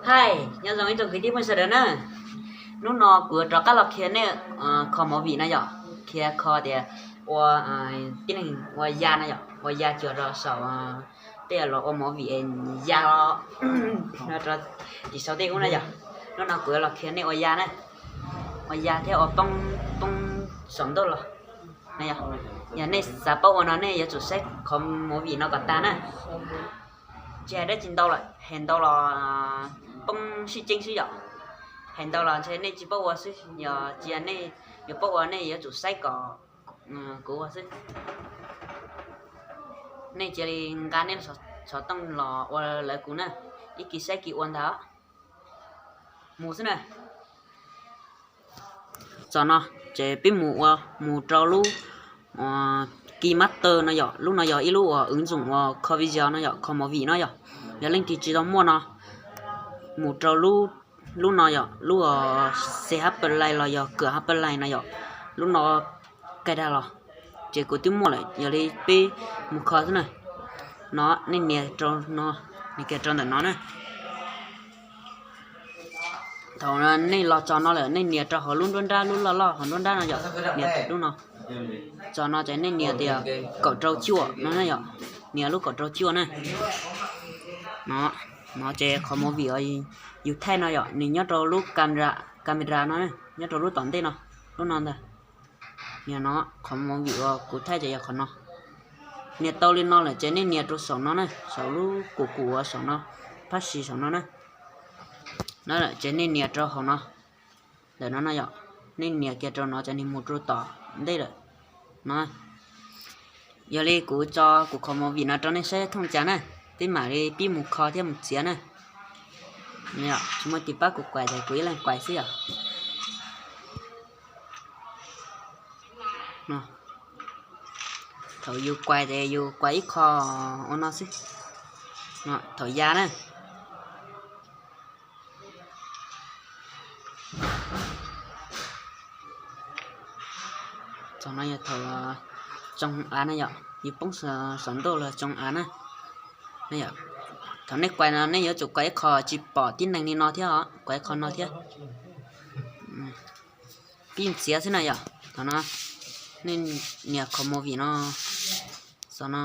Hais, nyob zoo ib tsoom kwv tij phooj ywg sawv daws na. Hnub no kuv yuav rov qab los qhia nej kho movie no yom, qhia kho tias ua tib neeg ua ya no yom, ua ya cuag rau saum tej los ua movie ya los rau tim saum tej ub na yom. Hnub no kuv yuav los qhia nej ua ya na, ua ya thiab ua poob saum ntuj los. Yog nej xav paub ua no nej yuav tsum saib qhov movie no kom tag na. Tsis hais dab tsi ntau lawm, hais ntau los poob sib ceeb xwb yom. Hais ntau los ntshe nej tsis paub ua xwb, yog tsis yog nej yuav paub ua nej yuav tsum saib kom kuv ua xwb. Nej cia li nqa nej xov tooj los ua lawv kuv na, ib kis saib kis ua ntag. Mus xwb na. Txog no ces peb mus ua, mus rau lub KineMaster no yom, lub no yog ib lub uas wv ntxoom uas kho video no yom, kho movie no yom. Yog leej twg tsis tau muaj no, mus rau lub, lub no yom, lub uas C H Play los yog Google Play no yom, lub no kaij dag los. Ces kuv twb muaj lawm, yog li peb mus kho xwb na. No nej nias rau no, nias kiag rau ntawm no na. Thaum nej los txog no lawm nej nias rau hauv lub nruab nrab, lub loj loj hauv nruab nrab no yom, nias lub no. Txog no ces nej nias tias kaum rau cuaj no na yom, nias lub kaum rau cuaj na. No, no ces qhov movie uas yus thaij no yom, nws nyob rau lub camera, camera no, nyob rau lub tom ntej no, lub no ntag. Nias no, qhov movie uas kuv thaij ces yog qhov no. Nias tau li no lawm ces nej nias rau saum no na, saum lub kum kum uas saum no, phab sis saum no na. No lawm ces nej nias rau hauv no, ntawm no no yom, nej nias kiag rau no ces nws mus rau tom ntej lawm no. Yog li kuv tso kuv qhov movie no rau nej saib thooj cas na, peb mam li pib mus kho thiab mus txiav na. Tsis muaj tus pab kuv kuais ces kuv ib leeg kuais xwb yom. Thaum yus kuais ces yus kuais ib qho ua no xwb. Thaum ya na. Txog no yog thaum tsoo av na yom, yus poob saum ntuj los tsoo av na. Thaum nej kuais no nej yuav tsum kuais ib qho tsis pom tib neeg li no thiab os, kuais ib qho no thiab. Pib txiav xwb na yom. Thaum no nej nias qhov movie no, xov no,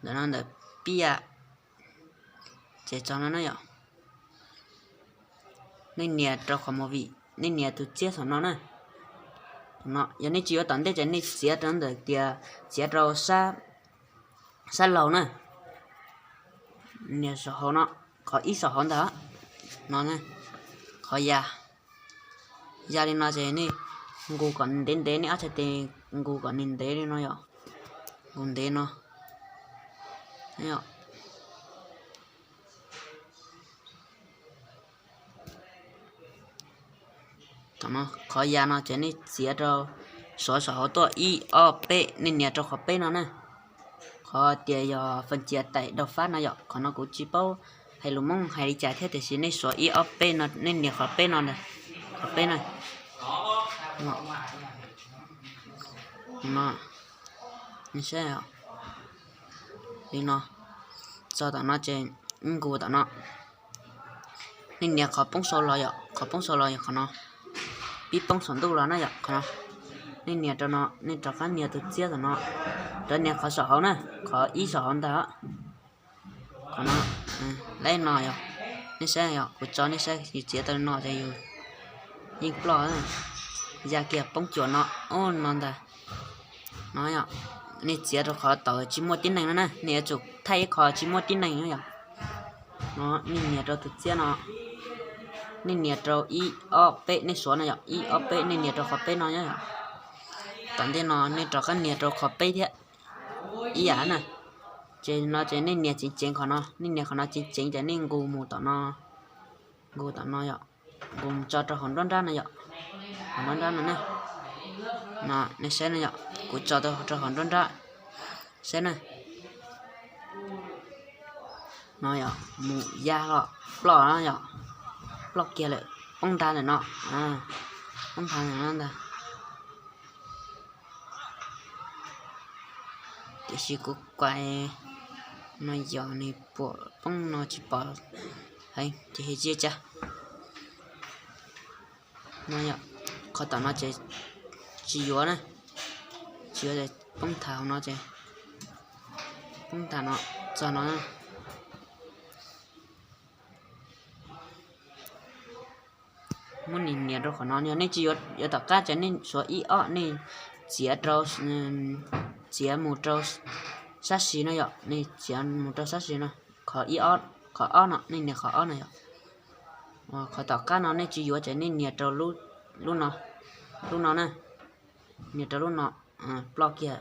ntawm no ntawm pib a, ces txog no na yom. Nej nias rau qhov movie, nej nias tus txiab saum no na. Thaum no yog nej tsis yuav tom ntej ces nej txiav rau ntawm tias txiav rau sab laug na. Nias saum hauv no, qhov ib saum hauv ntag no, qhov ya. Ya li no ces nej nqus kom ntev ntev, nej ob txhais tes nqus kom nws ntev li no yom. Nqus ntev no. Thaum no qhov ya no ces nej txiav rau, suav saum hauv tuaj ib ob peb, nej nias rau qhov peb no na. Qhov tias yog phần chia tải đột phát no yom, qhov no kuv tsis paub hais lus Hmoob hais li cas thiab, tiam sis nej suav ib ob peb no, nej nias qhov peb no ntag, qhov peb na. No, nej saib li no, txog tom no ces nqus tom no. Nej nias qhov poob saud los yom, qhov poob saud los yog qhov no. Pib poob saum ntuj los na yom, qhov no. Nej nias rau no, nej rov qab nias tus txiab tom no. Rov nias qhov saum hauv na, qhov ib saum hauv ntag. Qhov no, leb no yog, nej saib yog, kuv tso nej saib, yus txiav tau no ces yus yeej ploj. Ya kiag poob cuam no, no ntag. No yom, nej txiav rau qhov tawm tsis muaj tib neeg no na, nej yuav tsum thaij ib qho tsis muaj tib neeg no yom. No nej nias rau tus txiab no, nej nias rau ib ob peb, nej suav no yom, ib ob peb nej nias rau qhov peb no yom. Tom ntej no nej rov qab nias rau qhov peb thiab ib yam na. Ces no ces nej nias ceev ceev qhov no, nej nias qhov no ceev ceev ces nej nqus mus tom no, nqus tom no yom, nqus mus tso rau hauv nruab nrab no yom, hauv nruab nrab no na. No nej saib no yom, kuv tso rau hauv nruab nrab, saib na. No yom, mus ya los ploj no yom, ploj kiag lawm, poob ntag ntawm no, poob ntag ntawm no ntag. Tiam sis kuv kuais no yog nws puas poob no tsis pom Ces hais tsis ca no yom. Qhov tom no ces tsis yuav na, tsis yuav ces poob thav hauv no ces, poob thav no, txog no na. Muab nias nias rau qhov no, yog nej tsis yuav, yuav tom qab ces nej suav ib ob nej txiav rau, txiav mus rau sab sis no yom, nej txiav mus rau sab sis no, qhov ib ob, qhov ob no, nej nias qhov ob no yom. Qhov tom qab no nej tsis yuav ces nej nias rau lub no, lub no na, nias rau lub no, ploj kiag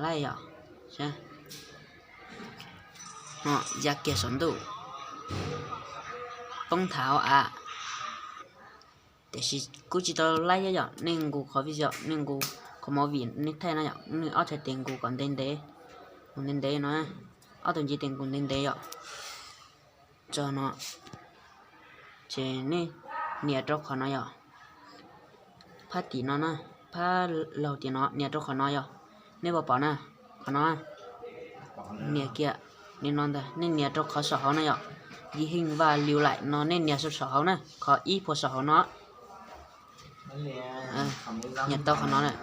laij yom, ya kiag saum ntuj, poob thav hauv av. Tiam sis kuj tsis tau laij thiab yom, nej nkus qhov video, nej nkus qhov movie nej thaij no yom, nej ob txhais tes nkus kom ntev ntev, nkus ntev ntev no, ob tug ntiv tes nkus ntev ntev yom. Txog no ces nej nias rau qhov no yom, phab tim no na, phab laug tim no nias rau qhov no yom. Nej puas pom na, qhov no nias kiag li no ntag, nej nias rau qhov saum hauv na yom. Yij heej vaj liu laim no nej nias saum hauv na, qhov ib puas saum hauv no. Nias tau qhov no lawm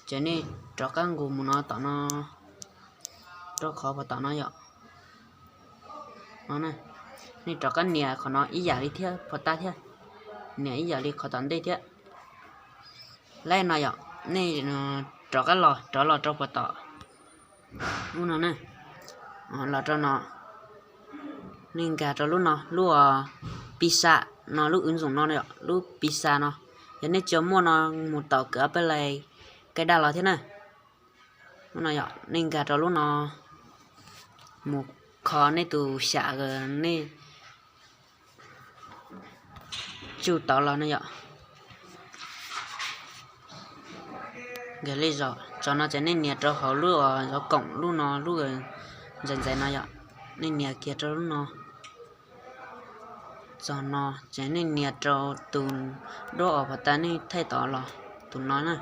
ces nej rov qab nkus mus no tom no, rau qhov puas tom no yom. Nej rov qab nias qhov no ib yam li thiab puas tab thiab, nias ib yam li qhov tom ntej thiab. Laij no yom, nej rov qab los, rov los rau puas tom lub no na, los rau no, nej nkag rau lub no, lub pisa no, lub wv ntxoom no, lub pisa no. Yog nej tsis muaj no mus tom kawm App Store kaij daj los thiab na. Lub no yom, nej nkag rau lub no mus kho nej tus xyam uas nej tsuj tau los no yom. Nkag li zog tso no ces nej nias rau hauv lub zov koom lub no, lub ntxaiv ntxaiv no yom, nej nias kiag rau lub no. Txog no ces nej nias rau tus duab uas puas tab nej thaij tau los, tus no na.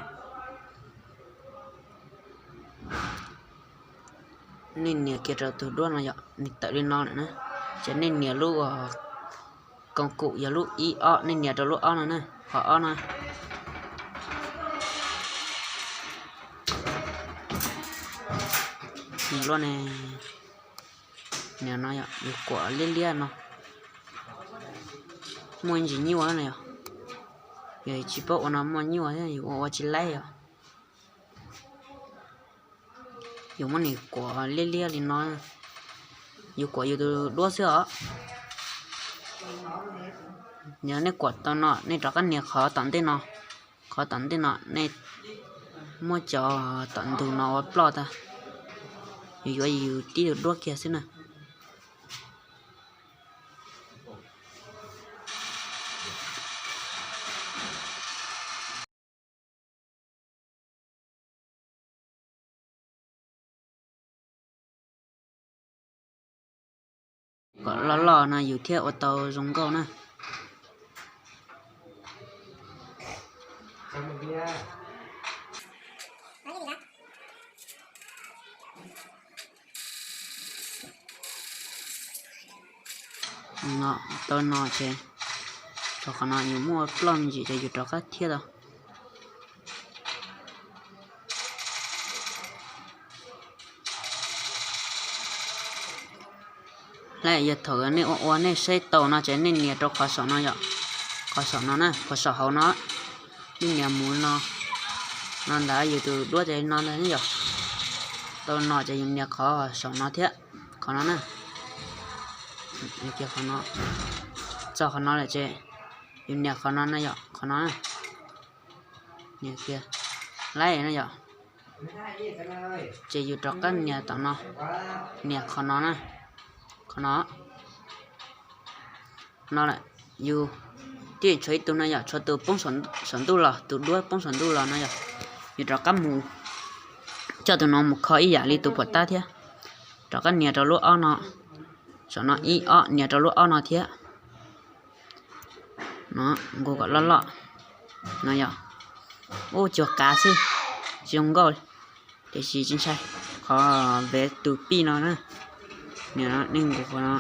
Nej nias kiag rau tus duab no yom, nws tawm li no lawm na. Ces nej nias lub uas koom kum yog lub ib ob, nej nias rau lub ob no na, qhov ob no. Nias lub ne, nias no yom, yus kuam liab liab no. Muaj ntsis nyuaj na yom. Yog tsis paub ua no muaj nyuaj thiab, yus ua ua tsis laib yom. Yus muab nws kuam liab liab li no, yus kuam yus tus duab xwb os. Yog nej kuam tau no, nej rov qab nias qhov tom ntej no, qhov tom ntej no nej muab cov tom ntug no ua ploj tag, yus yuav yus tib tug duab kiag xwb na. Kom loj loj no yus thiaj ua tau zoo nkauj na. No, tau no ces, tau qhov no yus muaj ploj me ntsis ces yus rov qab thiab tau. Lawm yog thaum nej ua ua nej saib tau no ces nej nias rau qhov saum no yom, qhov saum no na, qhov saum hauv no, nej nias mus no, no ntawd yus tus duab ces no ntag yom. Tau no ces yus nias qhov saum no thiab, qhov no na, qhov no, txog qhov no lawm ces yus nias qhov no na yom, qhov no, nias kiag, laib na yom. Ces yus rov qab nias tom no, nias qhov no na, qhov no, no lawm, yus tib tshuav ib tug no yom, tshuav tus poob saum ntuj los, tus duab poob saum ntuj los no yom, yus rov qab mus coj tus no mus kho ib yam li tus puas tab thiab, rov qab nias rau lub ob no, saum no ib ob nias rau lub ob no thiab. No, nkaus kom loj loj no yom. Ub, cuag kav xwb, tsis zoo nkauj, tiam sis tsis ntshai. Qhov vev tus pij no na, nej nkaus qhov no,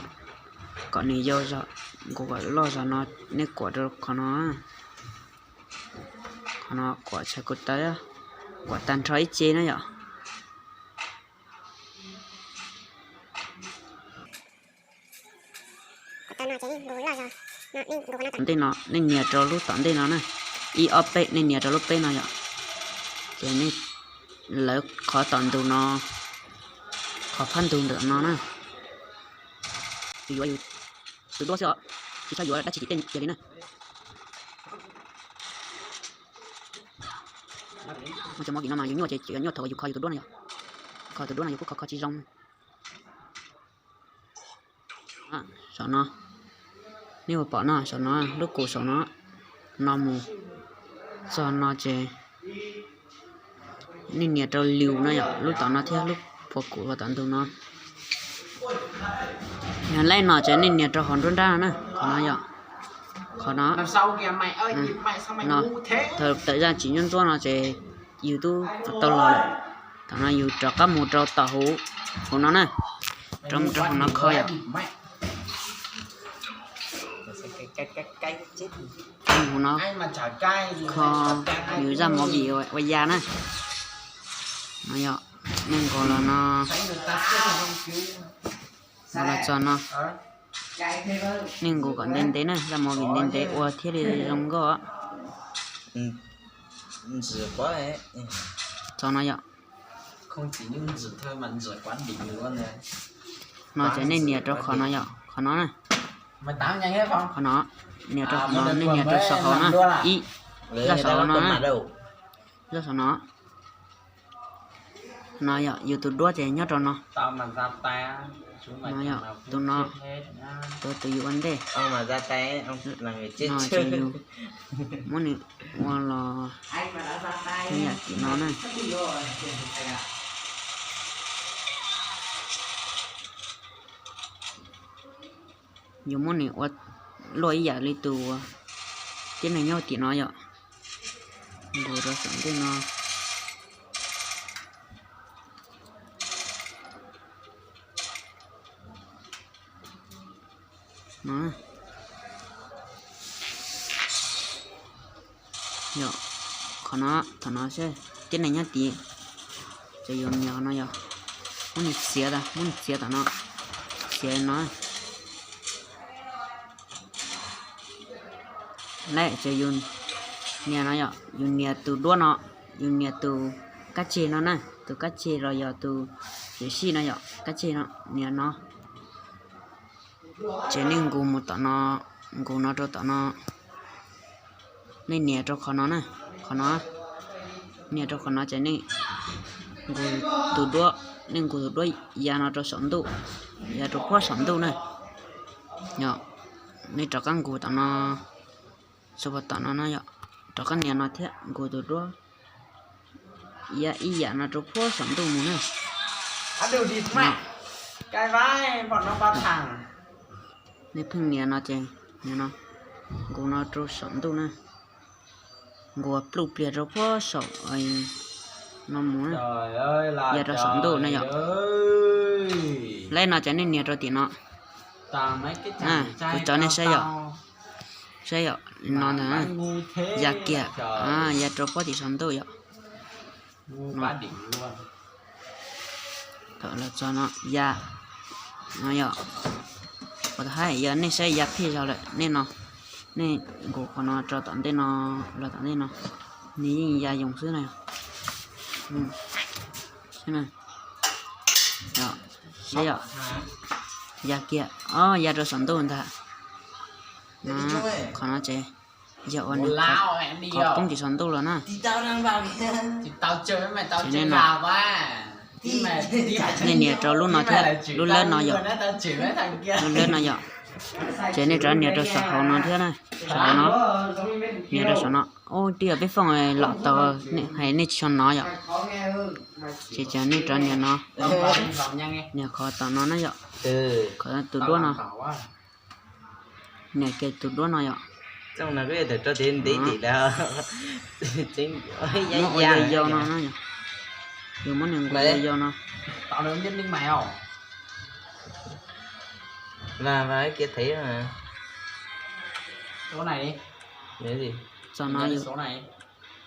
kom nws yau zog, nkaus kom loj zog no, nej kuam rau qhov no, qhov no kuam tshais kuv tawv, kuam tag nrho ib ce na yom. Tom ntej no nej nias rau lub tom ntej no na, ib ob peb, nej nias rau lub peb no yom. Ces nej lawv qhov tom ntug no, qhov phab ntug ntawm no na. Yuav yus tus duab xwb os, tsis txhob yuav dab tsi tim tej kiag li na. Muaj cov movie no mas yus nyuaj ces yuav nyuaj thaum yus kho yus tus duab no yom. Kho tus duab no yus kuj kho kho tsis zoo. Saum no, nej puas pom no, saum no, lub kus saum no, no mus txog no ces nej nias rau lius no yom, lub tom no thiab lub phua kus los tom ntug no. Yog lej no ces nej nias rau hauv nruab nrab no na, qhov no yom, qhov no, no, thaum tawm zaj tsis ntsuab ntsuab no ces yus twb tau los lawm. Thaum no yus rov qab mus rau tom hauv, hauv no na, rov mus rau hauv no kho yom. Hauv no kho yus zaj movie ua ya na. No yom, nej nkaus los no, nkaus los txog no, nej nkaus kom ntev ntev na, zaj movie ntev ntev ua thiaj li zoo nkauj. Txog no yom. No ces nej nias rau qhov no yom, qhov no na. Qhov no, nias rau qhov no, nej nias rau saum hauv na, ib, zaj saum hauv no na, zaj saum no. No yom, yus tus duab ces nyob rau no. No yom, tus no, tus, tus yus ua ntej. No ces yus muab nws ua los, yam tim no na. Yus muab nws ua luaj ib yam li tus tib neeg nyob tim no yom. Nkaus rau saum ntej no. No, yog qhov no, thaum no seb tib neeg nyob tid, ces yus nias qhov no yog muab nws txiav, muab nws txiav tom no, txiav no. Lawm ces yus nias no yom, yus nias tus duab no, yus nias tus kab tseg no na, tus kab tseg los yog tus yuam sij no yom, kab tseg no, nias no. Ces nej nqus mus tom no, nqus no rau tom no, nej nias rau qhov no na, qhov no, nias rau qhov no ces nej nqus tus duab, nej nqus tus duab ya no rau saum ntuj, ya rau puag saum ntuj na. Yog, nej rov qab nqus tom no, xu pas tom no no yom, rov qab nias no thiab nqus tus duab ya ib yam no rau puag saum ntuj mus na. Nej pheej nias no ces, nias no, nqus no rau saum ntuj na, nqus pluj pliag rau puag saum no mus na, ya rau saum ntuj na yom. Lawm no ces nej nias rau tim no, kuv tso nej saib yom, saib yom, no ntag, ya kiag, ya rau puag tim saum ntuj yom. Thaum los txog no ya, no yom, ua tau hais yog nej saib ya phem zog lawm nej no, nej nqus qhov no rau tom ntej no, los tom ntej no, nws yeej ya yoos xwb na. Saib yom, ya kiag, o, ya rau saum ntuj ntag. Qhov no ces yog uas nws qhov poob tsis saum ntuj los na. Ces nej no, nej nias rau lub no thiab, lub lab no yom, lub lab no yom. Ces nej rov nias rau saum hauv no thiab na, saum hauv no, nias rau saum no. Ub, twb yog peb fooj los tau, hais nej tsis tshua nov yom. Ces, ces nej rov nias no, nias qhov tom no na yom, qhov tus duab no. Nias kiag tus duab no yom. Muab ua yau yau no na yom. Yus muab nws nqus yau yau no. Txog no,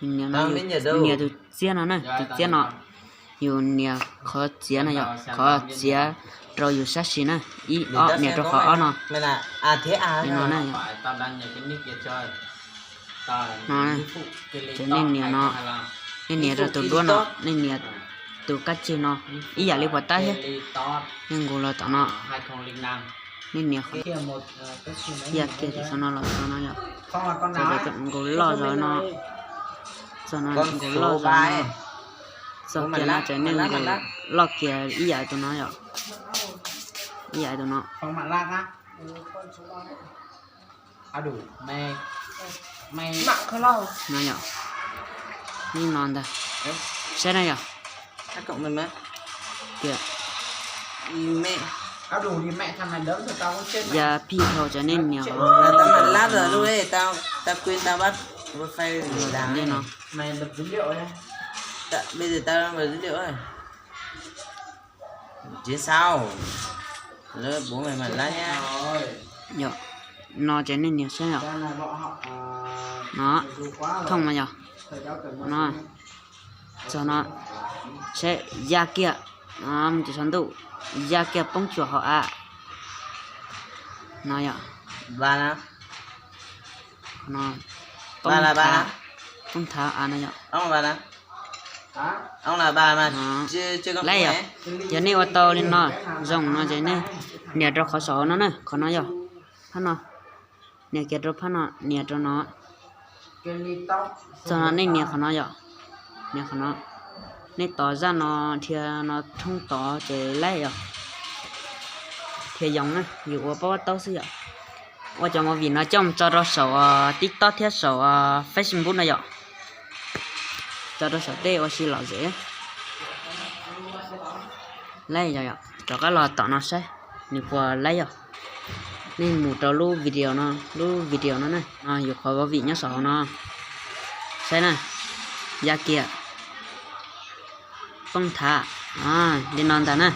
nias tus txiab no na, tus txiab no, yus nias qhov txiav no yom, qhov txiav rau yus sab sim na, ib ob, nias rau qhov ob no. Li no na, no, ces nej nias no, nej nias rau tus duab no, nej nias tus kab tseg no, ib yam li puas tab thiab. Nej nqus los tom no, nej nias qhov ya kiag tim qhov no los txog no yom, nqus loj zog no, txog no nqus loj zog no, txog kiag no ces nej nqus loj kiag ib yam tus no yom, ib yam tus no. No yom, nej no ntag, saib na yom. Ya phij dhau ces nej nias no. Yom, no ces nej nias saib yom. No, thooj mas yom. No, txog no, saib ya kiag, mus tsis tsaus ntuj, ya kiag poob tsuas hauv av. No yom, poob thav, poob thav av no yom. Lawm yom, yog nej ua tau li no zoo no ces nej nias rau qhov saum no na, qhov no yom, phab no, nias kiag rau phab no, nias rau no. Txog no nej nias qhov no yom, nias qhov no, nej tos zaj no dhia no thoob tod ces laib yom. Dhia yoov na, yus ua pab pab taub xwb yom. Ua cov movie no coj mus tso rau saum TikTok thiab saum Facebook no yom. Tso rau saum tej ua si lom zem. Laib yom, rov qab los tom no saib nws puas laib yom. Nej mus rau lub video no, lub video no na, no yus qhov movie nyob saum hauv no. Saib na, ya kiag, poob thav, li no ntag na.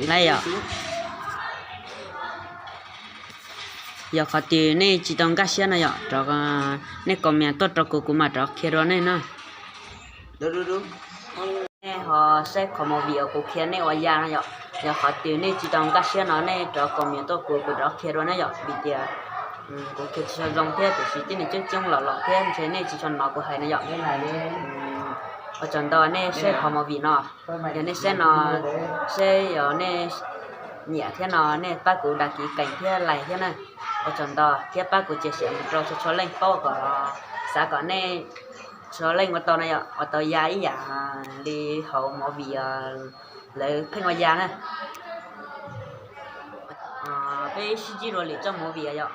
Laib yom. Yog qhov twg nej tsis tau nkag siab no yom, rov, nej comment tuaj rau kuv, kuv mam rov qhia dua nej na. Nej ho saib qhov movie uas kuv qhia nej ua ya no yom. Yog qhov twg nej tsis tau nkag siab no nej rov comment tuaj kuv, kuv rov qhia dua na yom. Vim tias kuv qhia tsis tau zoo thiab tiam sis tib neeg coob coob los los thiab ntshe nej tsis tshua hnov kuv hais no yom. Ua tsaug ntau nej saib qhov movie no. Yog nej saib no, saib yog nej nyiam thiab no nej pab kuv đăng ký kênh thiab like thiab na. Ua tsaug ntau thiab pab kuv chia sẻ mus rau txhua txhua leej paub kom, xav kom nej txhua leej ua tau no yom, ua tau ya ib yam li hauv movie lawv pheej ua ya na. Peb sib ntsib dua lwm txoj movie yom.